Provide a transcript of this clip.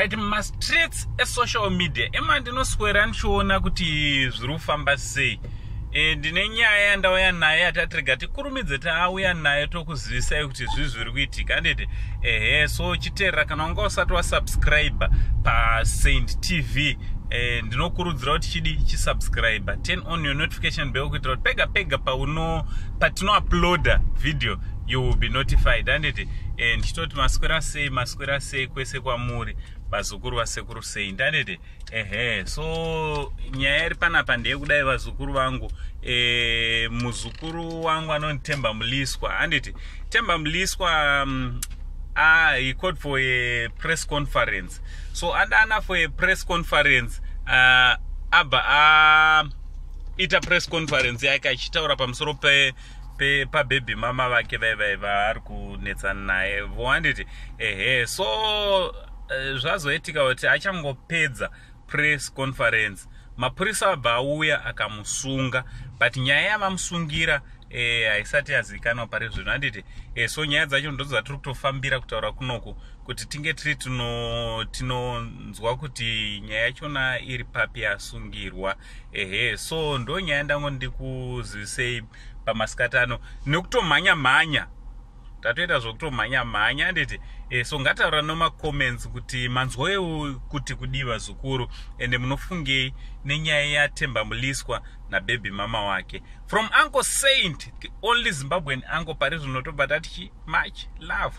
Right, mumastreets esocial media ema ndinoswera ndichiona kuti zviri kufamba sei. Ndine nyaya yandauya nayo yatatirega tikurumidze taauya nayo, tokuzivisai kuti zvii zviri kuitika, handiti? Ehe, so chiteerera, kana wanga usati wasubscribe paSaint TV, ndinokurudzira kuti chidi chisubscribe, turn on your notification bell kuitira kuti pega pega pauno patinouploada video you will be notified, handiti? Ndichitoti maswera sei, maswera sei kwese kwamuri, vazukuru vasekuru Saint, handiti? Ehe, so nyaya iri panapa ndeyekudai, vazukuru vangu. Muzukuru wangu anonzi Temba Mliswa, handiti? Temba Mliswa, he called for a press conference. So adana for a press conference, abva aita press conference yake achitaura pamusoro pe pabhebhi mama vake vaivai vaari kunetsana naye vo, handiti? Ehe, so zvazoitika kuti achangopedza press conference, mapurisa abva auya akamusunga, but nyaya yavamusungira haisati yazivikanwa pari zvino, handiti? So nyaya dzacho ndo dzatiri kutofambira kutaura kunoku kuti tinge tiri tinonzwa kuti nyaya yachona iri papi yasungirwa. Ehe, so ndo nyaya ndango ndikuzivisei pamasikati ano nekutomhanya mhanya, tatoita zvokutomhanya mhanya, handiti? So ngataura nomacomments kuti manzwawo kuti kudii, vazukuru, ende munofungei nenyaya yaTemba Mliswa nabhebhi mama wake. From Uncle Saint, the only Zimbabwean uncle pari zvino, tobva tati much love.